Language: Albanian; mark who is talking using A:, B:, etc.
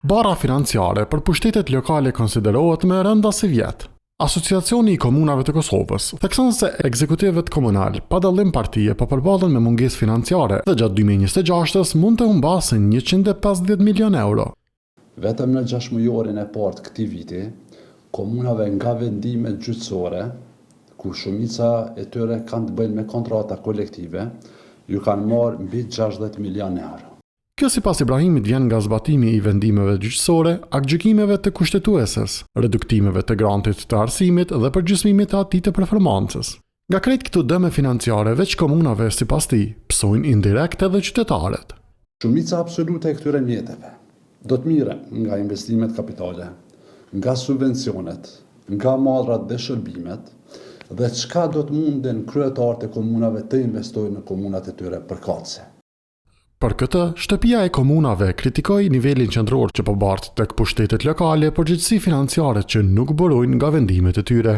A: Barra financiare për pushtetet lokale konsiderohet më e rënda sivjet. Asociacioni i Komunave të Kosovës thekson se ekzekutivët komunalë pa dallim partie po përballen me mungesë financiare dhe gjatë 2026-ës mund të humbasin 150 milionë euro.
B: Vetëm në gjashtëmujorin e parë të këtij viti, komunave nga vendimet gjyqësore, ku shumica e tyre kanë të bëjnë me kontrata kolektive, ju kanë marrë mbi 60 milionë euro.
A: Kjo sipas Ibrahimit vjen nga zbatimi i vendimeve gjyqësore, aktgjykimeve të Kushtetueses, reduktimeve të grantit të arsimit dhe përgjysmimit të atij të performancës. Nga krejt këto dëme financiare veç komunave sipas tij, pësojnë indirekt edhe qytetarët.
B: Shumica absolute e këtyre mjeteve do të merren nga investimet kapitale, nga subvencionet, nga mallrat dhe shërbimet dhe çka do të munden kryetarët e komunave të investojnë në komunat e tyre përkatëse.
A: Për këtë, Shtëpia e Komunave kritikoi nivelin qendror që po bart tek pushtetet lokale përgjegjësi financiare që nuk burojnë nga vendimet e tyre.